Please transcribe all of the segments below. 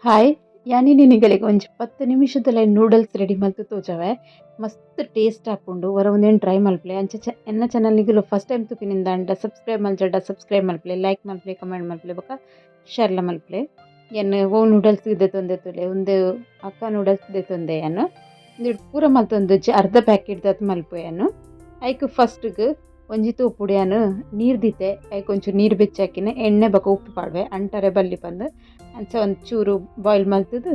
Hi ಯಾನಿನಿ ನಿಗಲೆಗ್ ಒಂಜಿ 10 ನಿಮಿಷದಲೆ noodles ready ಮಲ್ತ್ ತೋಜವೆ ಮಸ್ತ್ ಟೇಸ್ಟ್ ಆಪುಂಡು ಒರ ಉಂದೆನ್ ಟ್ರೈ ಮಲ್ಪುಲೆ ಅಂಚ ಎನ್ನ ಚಾನಲ್ ನಿಗುಲು ಫಸ್ಟ್ ಟೈಮ್ ತೂಪಿನಿಂದಾಂಡ ಸಬ್ಸ್ಕ್ರೈಬ್ ಮಲ್ಜಡ ಸಬ್ಸ್ಕ್ರೈಬ್ ಮಲ್ಪುಲೆ ಲೈಕ್ ಮಲ್ಪುಲೆ ಕಮೆಂಟ್ ಮಲ್ಪುಲೆ ಬೊಕ ಶೇರ್ಲ ಮಲ್ಪುಲೆ. ಎನ್ ಓ ನೂಡಲ್ಸ್ ದೆತೊಂದೆ ಉಂದು ಅಕ್ಕ ನೂಡಲ್ಸ್ ದೆತೊಂದೆ ಯಾನ್ ಉಂದು ಪೂರ ಮಲ್ತೊಂದುಜ್ಜಿ ಅರ್ಧ ಪ್ಯಾಕೆಟ್ ದಾತ್ ಮಲ್ಪುವೆ ಯಾನ್. ಐಕ್ ಫಸ್ಟ್ಗ್ ಒಂಜಿ ತೋಪುಡು ಯಾನ್ ನೀರು ದೀತೆ ಐಕ್ ಒಂಚೂರು ನೀರು ಬೆಚ್ಚಾಕಿನ ಎಣ್ಣೆ ಬೊಕ ಉಪ್ಪು ಪಾಡ್ವೆ ಅಂಟರೆ ಬಲ್ಲಿ ಪಂದ್ ಅಂಚ ಒಂಚೂರು ಬಾಯ್ಲ್ ಮಲ್ತುದು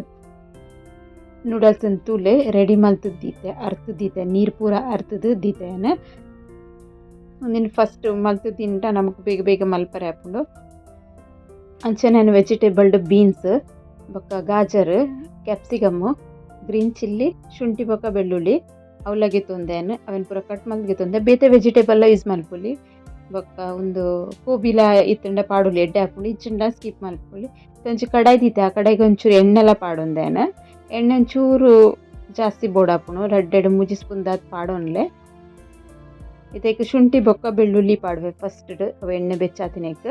ನೂಡಲ್ಸ್ ತೂಲೆ ರೆಡಿ ಮಲ್ತುದು ದೀತೆ ಅರ್ತ್ ದೀತೆ ನೀರು ಪೂರ ಅರ್ತುದು ದೀತೆ ಯಾನ್. ಉಂದೆನ್ ಫಸ್ಟ್ ಮಲ್ತು ತಿಂಡ ನಮಕ್ ಬೇಗ ಬೇಗ ಮಲ್ಪರೆ ಆಪುಂಡು. ಅಂಚನೆ ಯಾನ್ ವೆಜಿಟೇಬಲ್ಡ್ ಬೀನ್ಸ್ ಬೊಕ ಗಾಜರ್ capsicum green chilli ಶುಂಠಿ ಬೊಕ ಬೆಳ್ಳುಳ್ಳಿ ಅವ್ಲ ಗೆತೊಂದೆ ಯಾನ್ ಅವೆನ್ ಪೂರ ಕಟ್ ಮಲ್ತ್ ಗೆತೊಂದೆ ಬೇತೆ ವೆಜಿಟೇಬಲ್ ಯೂಸ್ ಮಲ್ಪೊಲಿ ಬೊಕ ಉಂದು ಗೋಬಿಲ ಇತ್ತುಂಡ ಪಾಡೊಲಿ ಎಡ್ಡೆ ಆಪುಂಡು ಇಜ್ಜಿಂಡ ಸ್ಕಿಪ್ ಮಲ್ಪೊಲಿ. ಒಂಜಿ ಕಡಾಯಿ ದೀತೆ ಆ ಕಡಾಯಿಗ್ ಒಂಚೂರು ಎಣ್ಣೆಲ ಪಾಡೊಂದೆ ಯಾನ್ ಎಣ್ಣೆ ಒಂಚೂರು ಜಾಸ್ತಿ ಬೋಡಾಪುಂಡು ರಡ್ಡೆಡ್ ಮೂಜಿ ಸ್ಪೂನ್ ದಾತ್ ಪಾಡೊನ್ಲೆ. ಇತ್ತೆ ಶುಂಠಿ ಬೊಕ್ಕ ಬೆಳ್ಳುಳ್ಳಿ ಪಾಡುವೆ ಫಸ್ಟ್ ಅವು ಎಣ್ಣೆ ಬೆಚ್ಚಾತಿನೈಕ್.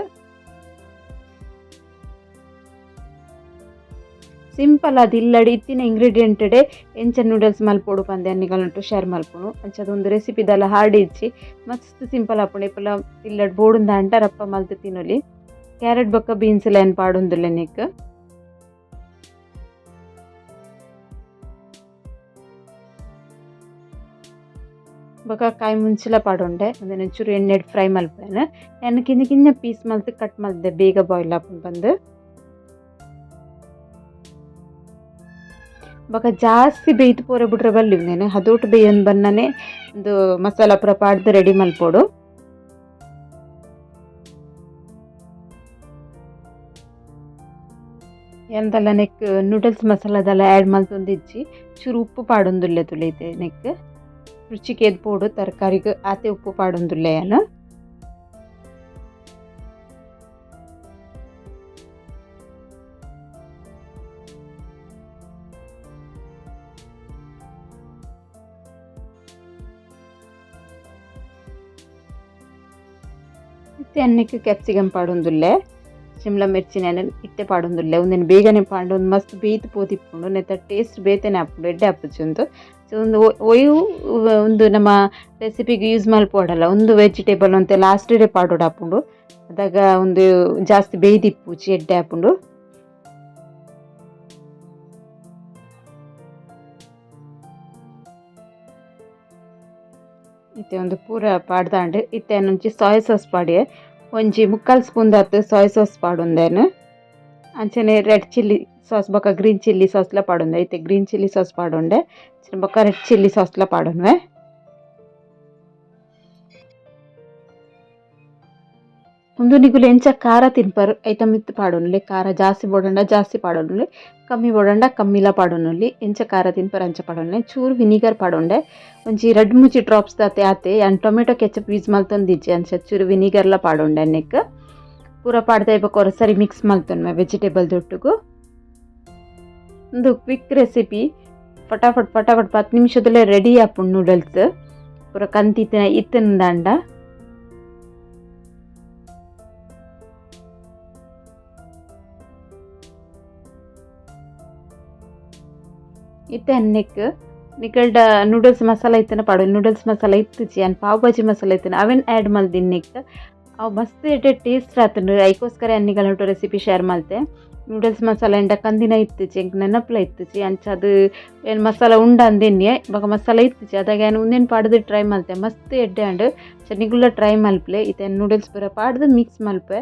ಸಿಂಪಲ್ ಆದ್ ಇಲ್ಲಡ್ ಇತ್ತಿನ ಇಂಗ್ರೀಡಿಯೆಂಟ್ ಡೇ ಎಂಚ ನೂಡಲ್ಸ್ ಮಲ್ಪೊಡು ಪಂದ್ ನಿಗಲೊಟ್ಟು ಶೇರ್ ಮಲ್ಪುನು. ಅಂಚ ಉಂದು ರೆಸಿಪಿ ದಾಲ ಹಾರ್ಡ್ ಇಜ್ಜಿ ಮಸ್ತ್ ಸಿಂಪಲ್ ಆಪುಂಡು ಏಪಲ ಇಲ್ಲಡ್ ಬೋಡುಂದು ರಪ್ಪ ಮಲ್ತ್ ತಿನೊಲಿ. ಕ್ಯಾರೆಟ್ ಬೊಕ್ಕ ಬೀನ್ಸ್ ಲ ಯಾನ್ ಪಾಡೊಂದುಲ್ಲೆ ನೆಕ್ಕ್. ಬೊಕ ಕಾಯಿ ಮುಂಚಿಲ ಪಾಡೊಂಡೆ ಉಂದೆನ್ ಒಂಚೂರು ಎಣ್ಣೆಡ್ ಫ್ರೈ ಮಲ್ಪುವೆನ್. ಯಾನ್ ಕಿನ್ನ ಕಿನ್ನ ಪೀಸ್ ಮಲ್ತ್ ಕಟ್ ಮಲ್ತೆ ಬೇಗ ಬಾಯ್ಲ್ ಆಪುಂಡು ಪಂದ್. ಬೊಕ ಜಾಸ್ತಿ ಬೇಯ್ತ್ ಪೋರೆ ಬುಡ್ರೆ ಬಲ್ಲಿ ಉಂದೆನ್ ಹದೋಟು ಬೇಯೊಂದು ಬನ್ನನೆ ಉಂದು ಮಸಾಲ ಪೂರ ಪಾಡ್ದ್ ರೆಡಿ ಮಲ್ಪೊಡು. ಯಾನ್ ದಾಲ ನೆಕ್ಕ್ ನೂಡಲ್ಸ್ ಮಸಾಲ ದಾಲ ಆ್ಯಡ್ ಮಲ್ತೊಂದಿಜ್ಜಿ ಚೂರು ಉಪ್ಪು ಪಾಡೊಂದುಲ್ಲೆ ತೂಲೆ ಇತ್ತೆ ನೆಕ್ಕ್ ರುಚಿಕ್ ಏತ್ ಬೋಡು ತರಕಾರಿಗ್ ಆತೆ ಉಪ್ಪು ಪಾಡೊಂದುಲ್ಲೆ ಯಾನ್. ಇತ್ತೆ ಯಾನ್ ನೆಕ್ಕ್ ಕ್ಯಾಪ್ಸಿಕಮ್ ಪಾಡೊಂದುಲ್ಲೆ ಶಿಮ್ಲಾ ಮಿರ್ಚಿನ್ ಯಾನ್ ಇತ್ತೆ ಪಾಡೊಂದುಲ್ಲೆ ಉಂದೆನ್ ಬೇಗನೆ ಪಾಂಡ ಮಸ್ತ್ ಬೇಯ್ತ್ ಪೋದಿಪ್ಪುಂಡು ನೆತ್ತ ಟೇಸ್ಟ್ ಬೇತೆನೆ ಆಪುಂಡು ಎಡ್ಡೆ ಆಪುಜಿ ಉಂದು. ಸೊ ಉಂದು ಒಯ್ಯು ಉಂದು ನಮ್ಮ ರೆಸಿಪಿಗ್ ಯೂಸ್ ಮಲ್ಪೊಡಲ್ಲ ಉಂದು ವೆಜಿಟೇಬಲ್ ಒಂತೆ ಲಾಸ್ಟ್ ಡೇ ಪಾಡೊಡು ಆಪುಂಡು ಅದಗ ಉಂದು ಜಾಸ್ತಿ ಬೇಯ್ದಿಪ್ಪುಜಿ ಎಡ್ಡೆ ಆಪುಂಡು. ಇತ್ತೆ ಉಂದು ಪೂರ ಪಾಡ್ದಾಂಡ್ ಇತ್ತೆ ಯಾನ್ ಒಂಜಿ ಸೋಯ್ ಸಾಸ್ ಪಾಡ್ಯೆ ಒಂಜಿ ಮುಕ್ಕಾಲ್ ಸ್ಪೂನ್ ದಾತ್ ಸೋಯ್ ಸಾಸ್ ಪಾಡೊಂದೆ ಯಾನ್. ಅಂಚನೆ red chilli sauce ಬೊಕ ಗ್ರೀನ್ ಚಿಲ್ಲಿ ಸಾಸ್ಲ ಪಾಡೊಂದೆ ಇತ್ತೆ green chilli sauce ಪಾಡೊಂಡೆ ಬೊಕ ರೆಡ್ ಚಿಲ್ಲಿ ಸಾಸ್ಲ ಪಾಡೊನ್ವೆ. ಉಂದು ನಿಕುಲು ಎಂಚ ಖಾರ ತಿನ್ಪರ್ ಐತ ಮಿತ್ತ್ ಪಾಡೊನ್ಲೆ ಖಾರ ಜಾಸ್ತಿ ಬೋಡಂಡ ಜಾಸ್ತಿ ಪಾಡೊನ್ಲೆ ಕಮ್ಮಿ ಬೋಡಂಡ ಕಮ್ಮಿಲ ಪಾಡೊನೊಲಿ ಎಂಚ ಖಾರ ತಿನ್ಪರ್ ಅಂಚ ಪಾಡೊನ್ಲೆ ಚೂರು ವಿನಿಗರ್ ಪಾಡೊಂಡೆ ಒಂಜಿ ರಡ್ಡ್ ಮೂಜಿ ಡ್ರಾಪ್ಸ್ ದಾತೆ ಆತೆ ಯಾನ್ tomato ketchup use ಮಲ್ತೊಂದಿಜ್ಜಿ ಅಂಚ ಚೂರು ವಿನಿಗರ್ಲ ಪಾಡೊಂಡೆ ನೆಕ್ಕ್ ಪೂರ ಪಾಡ್ದೆ ಬೊಕ ಒರ ಸರಿ ಮಿಕ್ಸ್ ಮಲ್ತೊನ್ವೆ ವೆಜಿಟೇಬಲ್ ದೊಟ್ಟುಗು. ಉಂದು ಕ್ವಿಕ್ ರೆಸಿಪಿ ಫಟಾಫಟ್ ಫಟಾಫಟ್ 10 ನಿಮಿಷದಲ್ಲೇ ರೆಡಿ ಆಪುಂಡು ನೂಡಲ್ಸ್ ಪೂರ ಕಂತಿತ್ತಿನ ಇತ್ತಿನದಾಂಡ. ಇತ್ತೆ ನೆಕ್ಕ್ ನಿಕಲ್ಡ ನೂಡಲ್ಸ್ ಮಸಾಲ ಇತ್ತನ ಪಾಡೊಲಿ ನೂಡಲ್ಸ್ ಮಸಾಲ ಇತ್ತುಜಿ ಯಾನ್ ಪಾವ್ ಭಾಜಿ ಮಸಾಲ ಇತ್ತನ ಅವೆನ್ ಆ್ಯಡ್ ಮಲ್ದಿನಿ ನೆಕ್ಕ್ ಅವು ಮಸ್ತ್ ಎಡ್ಡೆ ಟೇಸ್ಟ್ ಆತುಂಡು ಐಕೋಸ್ಕರ ಯಾನ್ ನಿಗಲ್ನೊಟ್ಟು ರೆಸಿಪಿ ಶೇರ್ ಮಲ್ತೆ. ನೂಡಲ್ಸ್ ಮಸಾಲ ಎಂಡ ಕಂದಿನ ಇತ್ತುಜಿ ಎಂಕ್ ನೆನಪುಲ ಇತ್ತುಜಿ ಅಂಚ ಅದು ಏನ್ ಮಸಾಲ ಉಂಡ ಅಂದೆನ್ನೆ ಬೊಕ ಮಸಾಲ ಇತ್ತುಜಿ ಅದಾಗ ಯಾನ್ ಉಂದೆನ್ ಪಾಡ್ದ್ ಟ್ರೈ ಮಲ್ತೆ ಮಸ್ತ್ ಎಡ್ಡೆ ಆಂಡ್ ಅಂಚ ನಿಗುಲ್ಲ ಟ್ರೈ ಮಲ್ಪುಲೆ. ಇತ್ತೆ ನೂಡಲ್ಸ್ ಪೂರ ಪಾಡ್ದ್ ಮಿಕ್ಸ್ ಮಲ್ಪೆ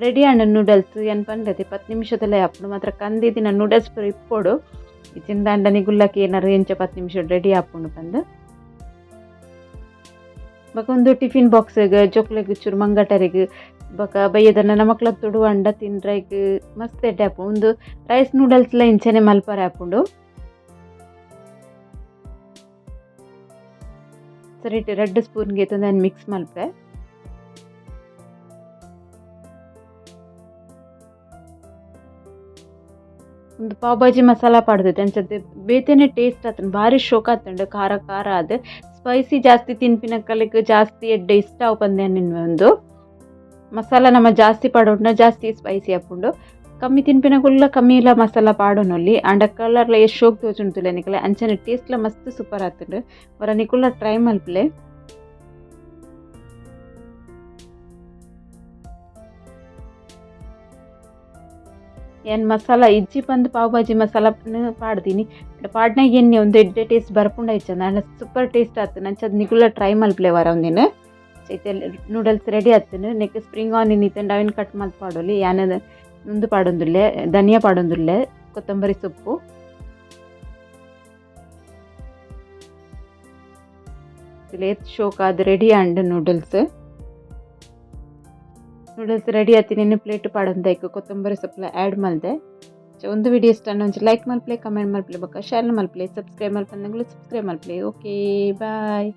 ರೆಡಿ ಆಂಡ್ ನೂಡಲ್ಸ್ ಯಾನ್ ಪಂಡತೆ 10 ನಿಮಿಷದಲ್ಲೇ ಆಪುಂಡು ಮಾತ್ರ ಕಂದಿದಿನ ನೂಡಲ್ಸ್ ಪೂರ ಇಪ್ಪೊಡು ಇಜ್ಜಿಂದಾಂಡ ನಿಗುಲ್ಲಕ್ಕೆ ಏನಾರು ಎಂಚ 10 ನಿಮಿಷ ರೆಡಿ ಆಪುಂಡು ಪಂದ್. ಬೊಕ ಉಂದು ಟಿಫಿನ್ ಬಾಕ್ಸ್ ಜೋಕ್ಲೆಗ್ ಚೂರು ಮಂಗಟರೆಗ್ ಬೊಕ ಬಯ್ಯದನ ನಮಕ್ಲ ತುಡು ಅಂಡ ತಿನ್ರೆಗ್ ಮಸ್ತ್ ಎಡ್ಡೆ ಆಪುಂಡು. ಉಂದು ರೈಸ್ ನೂಡಲ್ಸ್ ಲ ಇಂಚನೆ ಮಲ್ಪರೆ ಆಪುಂಡು. ಸರಿಟ್ ರಡ್ಡ್ ಸ್ಪೂನ್ ಗೆತೊಂದು ಯಾನ್ ಮಿಕ್ಸ್ ಮಲ್ಪೆ. ಉಂದು ಪಾವ್ ಭಾಜಿ ಮಸಾಲ ಪಾಡ್ದೆತೆ ಅಂಚತೆ ಬೇತೆನೆ ಟೇಸ್ಟ್ ಆತುಂಡು ಬಾರಿ ಶೋಕ್ ಆತುಂಡು ಖಾರ ಖಾರ ಆದ್ ಸ್ಪೈಸಿ ಜಾಸ್ತಿ ತಿನ್ಪಿನಕಲೆಗ್ ಜಾಸ್ತಿ ಎಡ್ಡೆ ಇಷ್ಟ ಆವು ಪಂದ್ ಯಾನ್ ಎನ್ನುವೆ. ಉಂದು ಮಸಾಲ ನಮ ಜಾಸ್ತಿ ಪಾಡೊಂಡ ಜಾಸ್ತಿ ಸ್ಪೈಸಿ ಆಪುಂಡು. ಕಮ್ಮಿ ತಿನ್ಪಿನಕುಲ್ಲ ಕಮ್ಮಿಲ ಮಸಾಲ ಪಾಡೊನೊಲಿ. ಆಂಡ ಕಲರ್ಲ ಏತ್ ಶೋಕ್ ತೋಜುಂಡು ತೂಲೆ ನಿಕಲೆ. ಅಂಚನೆ ಟೇಸ್ಟ್ಲ ಮಸ್ತ್ ಸೂಪರ್ ಆತುಂಡು. ಒರ ನಿಕುಲ್ಲ ಟ್ರೈ ಮಲ್ಪುಲೆ. ಯಾನ್ ಮಸಾಲ ಇಜ್ಜಿ ಪಂದ್ ಪಾವ್ ಭಾಜಿ ಮಸಾಲ ಪಾಡ್ದಿನಿ. ಪಾಡ್ನಾಗ ಎನ್ನೆ ಉಂದು ಎಡ್ಡೆ ಟೇಸ್ಟ್ ಬರ್ಪುಂಡ ಇಜ್ಜಂದ್. ಆಂಡ ಸೂಪರ್ ಟೇಸ್ಟ್ ಆತುಂಡು. ಅಂಚಾದ್ ನಿಕುಲ್ಲ ಟ್ರೈ ಮಲ್ಪುಲೆ ಒರ ಉಂದೆನ್. ಇತ್ತೆ ನೂಡಲ್ಸ್ ರೆಡಿ ಆತುಂಡು. ನೆಕ್ಕ್ ಸ್ಪ್ರಿಂಗ್ ಆನಿಯನ್ ಇತ್ತುಂಡ ಅವೆನ್ ಕಟ್ ಮಲ್ತ್ ಪಾಡೊಲಿ. ಯಾನ್ ಉಂದು ಪಾಡೊಂದುಲ್ಲೆ, ಧನಿಯಾ ಪಾಡೊಂದುಲ್ಲೆ, ಕೊತ್ತಂಬರಿ ಸೊಪ್ಪು. ಏತ್ ಶೋಕಾದ್ ರೆಡಿ ಆಂಡ್ ನೂಡಲ್ಸ್. ನೂಡಲ್ಸ್ ರೆಡಿ ಆತಿನೆನ್ ಪ್ಲೇಟ್ ಪಾಡೊಂದು ಐಕ್ ಕೊತ್ತಂಬರಿ ಸೊಪ್ಪುಲ ಆ್ಯಡ್ ಮಲ್ದೆ. ಒಂದು ವಿಡಿಯೋ ಇಷ್ಟ ಒಂಜಿ ಲೈಕ್ ಮಲ್ಪುಲೆ, ಕಮೆಂಟ್ ಮಲ್ಪುಲೆ, ಬೊಕ್ಕ ಶೇರ್ ಮಲ್ಪುಲೆ, ಸಬ್ಸ್ಕ್ರೈಬ್ ಮಲ್ಪಂದಂಗುಲು ಸಬ್ಸ್ಕ್ರೈಬ್ ಮಲ್ಪುಲೆ. Okay bye.